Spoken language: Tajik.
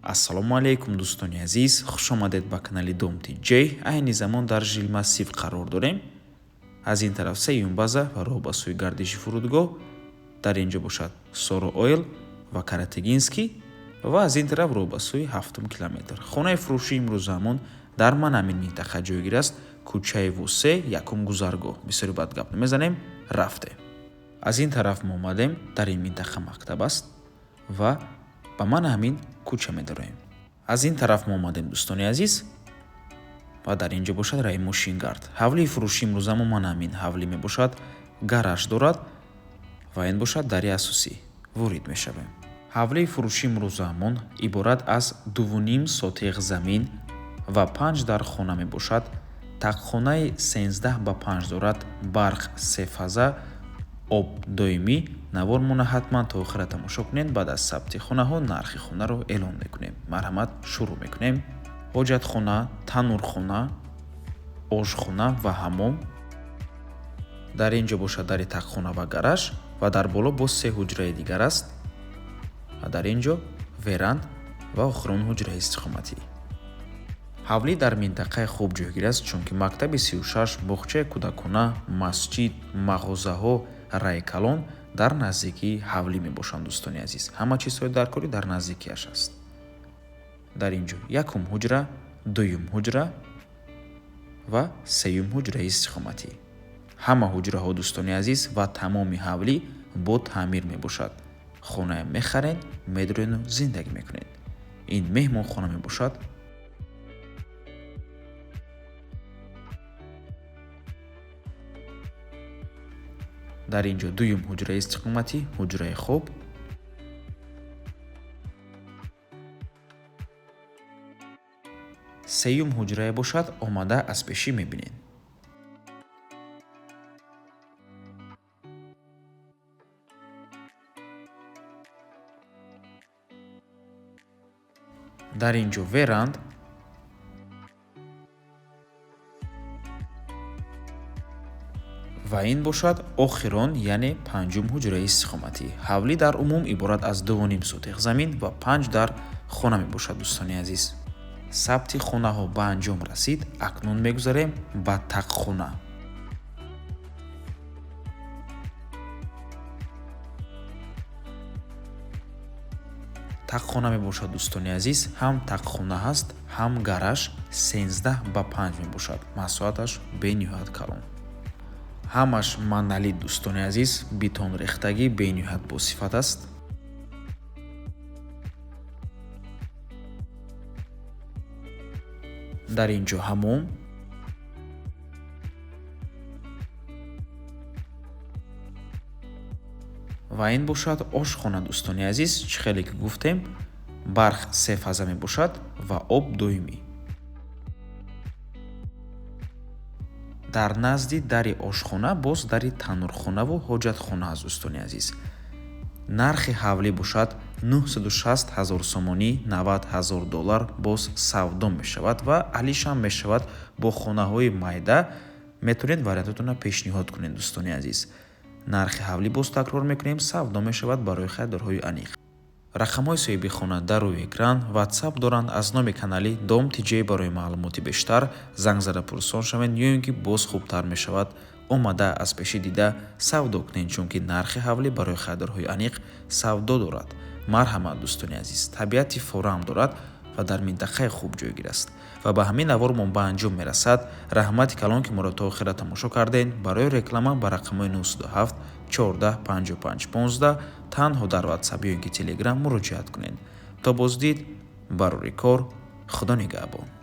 Ассалому алайкум, дӯстони азиз, хуш омадед ба канали Дом ТЖ. Айни замон дар жилмассив қарор дорем. Аз ин тараф сеюм база ва роҳ ба сӯи гардиши фурудгоҳ. Дар ин ҷо бошад Соро Ойл ва Каратегинский ва аз ин тараф роҳ ба сӯи ҳафтум километр. Хонаи фурӯшии имрӯзаамон дар ман ҳамин минтақа ҷойгир аст, кӯчаи Вусе, якум гузаргоҳ. Бисёри бад гап намезанем, рафтем. Аз ин тараф мо омадем, дар ин минтақа мактаб аст ва ба ман ҳамин кӯча медароем. Аз ин тараф мо омадем, дӯстони азиз, ва дар ин ҷо бошад раи мошингард. Ҳавлии фурӯшии имрӯзамо ман ҳамин ҳавлӣ мебошад, гараж дорад ва ин бошад дари асосӣ. Ворид мешавем. Ҳавлии фурӯшии имрӯзаамон иборат аз 2,5 сотиғ замин ва 5 дар хона мебошад. Тақхонаи 13 ба 5 дорад, барқ сефаза, об доимӣ. Навормона ҳатман то охира тамошо кунед. Баъд аз сабти хонаҳо нархи хонаро эълон мекунем. Марҳамат, шурӯъ мекунем. Ҳоҷатхона, танӯрхона, ошхона ва ҳаммом. Дар ин ҷо бошад дари тақхона ва гараж ва дар боло боз се ҳуҷраи дигар аст ва дар ин ҷо веранд ва охирон ҳуҷраи истиқоматӣ. Ҳавлӣ дар минтақаи хуб ҷойгир аст, чунки мактаби 36, боғчаи кӯдакона, масҷид, мағозаҳо, раи калон дар наздикии ҳавлӣ мебошанд. Дӯстони азиз, ҳама чизҳои даркорӣ дар наздикиаш аст. Дар ин ҷо якум ҳуҷра, дуюм ҳуҷра ва сеюм ҳуҷраи истиқоматӣ. Ҳама ҳуҷраҳо, дӯстони азиз, ва тамоми ҳавлӣ бо таъмир мебошад. Хонае мехаред, медурену зиндагӣ мекунед. Ин меҳмонхона мебошад. Дар ин ҷо дуюм ҳуҷраи истиқоматӣ, ҳуҷраи хоб. Сеюм ҳуҷрае бошад, омада аз пешӣ мебинед. Дар ин ҷо веранд ва ин бошад охирон, яъне панҷум ҳуҷраи истиқоматӣ. Ҳавлӣ дар умум иборат аз 2,5 сотиғ замин ва 5 дар хона мебошад. Дӯстони азиз, сабти хонаҳо ба анҷом расид. Акнун мегузарем ба тақхона. Тақхона мебошад, дӯстони азиз, ҳам тақхона ҳаст, ҳам гараж. 13 ба 5 мебошад, масоҳаташ бениҳоят калон. Ҳамаш монолит, дӯстони азиз, бетон рехтагӣ, бениҳоят босифат аст. Дар ин ҷо ҳаммом ва ин бошад ошхона. Дӯстони азиз, чӣ хеле ки гуфтем, барқ сефаза мебошад ва об доимӣ. Дар назди дари ошхона боз дари танӯрхонаву ҳоҷатхона аст. Дӯстони азиз, нархи ҳавлӣ бошад 960 ҳазор сомонӣ, 90 ҳазор доллар. Боз савдо мешавад ва алишам мешавад. Бо хонаҳои майда метавонед вариантотонро пешниҳод кунед. Дӯстони азиз, нархи ҳавлӣ, боз такрор мекунем, савдо мешавад барои харидорҳои аниқ. Рақамҳои соҳиби хона дар рӯи экран, Ватсап доранд. Аз номи канали Дом ТЖ барои маълумоти бештар занг зада пурсон шавед ё ин ки боз хубтар мешавад, омада аз пешӣ дида савдо кунед, чунки нархи ҳавлӣ барои харидорҳои аниқ савдо дорад. Марҳамат, дӯстони азиз, табиати форам дорад ва дар минтақаи хуб ҷойгир аст. Ва ба ҳамин навормон ба анҷом мерасад. Раҳмати калон, ки моро то охира тамошо кардед. Барои реклама ба рақамҳои 907 14 55 15 танҳо дар Ватсап ё ин ки Телеграм муроҷиат кунед. То боздид, барори кор, Худо нигаҳбон.